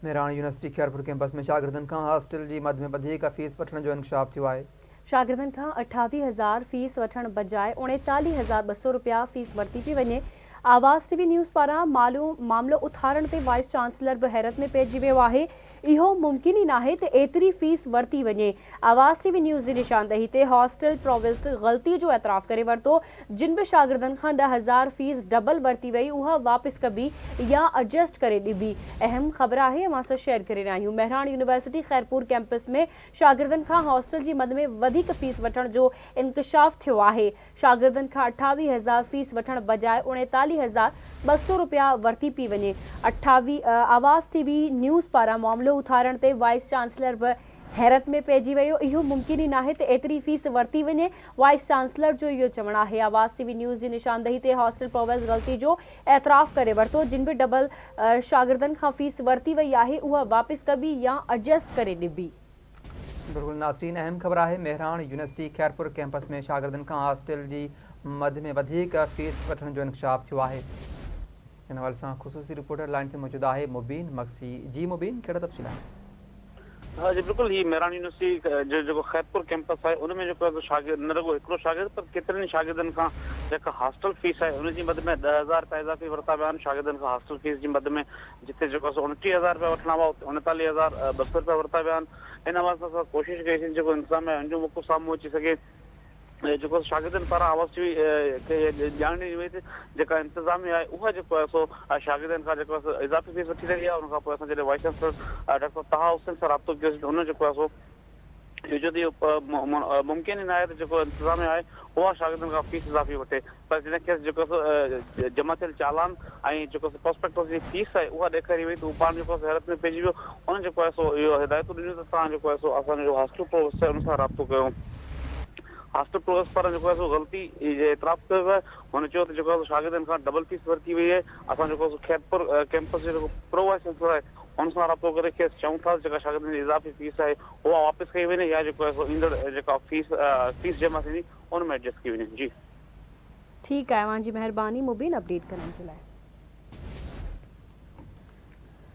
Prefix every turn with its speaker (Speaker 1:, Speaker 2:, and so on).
Speaker 1: Mehran university Khairpur campus ۾ شاگردن کان hostel جي مد ۾ وڌيڪ فيس وٺڻ جو انڪشاف ٿيو آهي.
Speaker 2: شاگردن کان 28 هزار فيس وٺڻ بجاء 39 هزار 200 رپيا فيس ورتي پئي وڃي. آواز ٽي وي نيوز پاران معاملو اٿارڻ تي وائيس چانسلر به حيرت ۾ پئجي ويو آهي. اهو ممڪن ئي ناهي ته ايتري فيس ورتي وڃي. آواز ٽي وي نيوز جي نشاندهي تي هاسٽل پرووسٽ غلطي جو اعتراف ڪري ورتو. جن به شاگردن کان 10,000 فيس ڊبل ورتي وئي اها واپس ڪبي يا ايڊجسٽ ڪري ڏبي. اهم خبر آهي اوهان سان شيئر ڪري رهيا آهيون. مهراڻ يونيورسٽي خيرپور ڪيمپس ۾ شاگردن کان هاسٽل جي مد ۾ وڌيڪ فيس وٺڻ جو انڪشاف ٿيو آهي. شاگردن کان 28 هزار فيس وٺڻ بجاء 39 هزار 200 رپيا ورتي پئي وڃي. 28 آواز ٽي وي نيوز پاران معاملو اٿارڻ تي وائيس چانسلر به حيرت ۾ پئجي ويو. اهو ممڪن ئي ناهي ته ايتري فيس ورتي وڃي، وائيس چانسلر جو اهو چوڻ آهي. آواز ٽي وي نيوز جي نشاندهي تي هاسٽل پروويز غلطي جو اعتراف ڪري ورتو. جن به ڊبل شاگردن کان فيس ورتي وئي آهي اها واپس ڪبي يا ايڊجسٽ ڪري ڏبي.
Speaker 1: بلڪل ناظرين اهم خبر آهي مهراڻ يونيورسٽي خيرپور ڪيمپس ۾ شاگردن کان هاسٽل جي مد ۾ وڌيڪ فيس وٺڻ جو انڪشاف ٿيو آهي ان حوالي سان خصوصي رپورٽر لائن تي موجود آهي مبين مگسي جي مبين ڪهڙا تفصيل آهن.
Speaker 3: ها جي بلڪل هي مهراڻ يونيورسٽي جو جيڪو خيرپور ڪيمپس آهي ان ۾ جيڪو آهي سو شاگرد نه رڳو هڪڙو شاگرد پر ڪيترن ئي شاگردن کان جيڪا هاسٽل فيس آهي ان جي مد ۾ 10,000 رپيا اضافي ورتا ويا آهن شاگردن کان هاسٽل فيس جي مد ۾ جتي جيڪو آهي سو 29 هزار رپيا وٺڻا هئا اتي 39 هزار 200 رپيا ورتا ويا آهن ان حوالي سان اسان ڪوشش ڪئي سين جيڪو انتظاميا آهي ان جو موقف سامهون اچي سگهي جيڪو شاگردن پاران آواز ٽي وي کي ڄاڻ ڏني وئي ته جيڪا انتظاميا آهي اها جيڪو آهي سو شاگردن کان جيڪو آهي سو اضافي فيس وٺي رهي آهي ان کان پوء اسان جڏهن وائيس چانسلر ڊاڪٽر طه حسين سان رابطو ڪيوسين ته ان جيڪو آهي سو اهو چيو ته اهو ممڪن ئي ناهي ته جيڪو انتظاميا آهي اها شاگردن کان فيس اضافي وٺي پر جڏهن کيس جيڪو سو جمع ٿيل چالان ۽ جيڪو سو پراسپيڪٽس جي فيس آهي اها ڏيکاري وئي ته هو پاڻ جيڪو سو حيرت ۾ پئجي ويو ان جيڪو آهي سو اهو هدايتون ڏنيون ته توهان جيڪو آهي سو اسان جو هاسٽل پرووسٽ آهي ان سان رابطو ڪيو هاسٽل پرووسٽ پاران جيڪو آهي سو غلطي جو اعتراف ڪيو ويو آهي هن چيو ته جيڪو آهي سو شاگردن کان ڊبل فيس ورتي وئي آهي اسان جيڪو آهي سو خيرپور ڪيمپس جو جيڪو پرو وائيس چانسلر آهي ان سان رابطو ڪري کيس چئون ٿا ته جيڪا شاگردن جي اضافي فيس آهي اها واپس ڪئي وڃي يا جيڪو آهي سو ايندڙ جيڪا فيس فيس جمع ٿيندي ان ۾ ايڊجسٽ ڪئي وڃي جي.
Speaker 2: ٺيڪ آهي اوهان جي مهرباني مبين اپڊيٽ ڪرڻ جي لاء.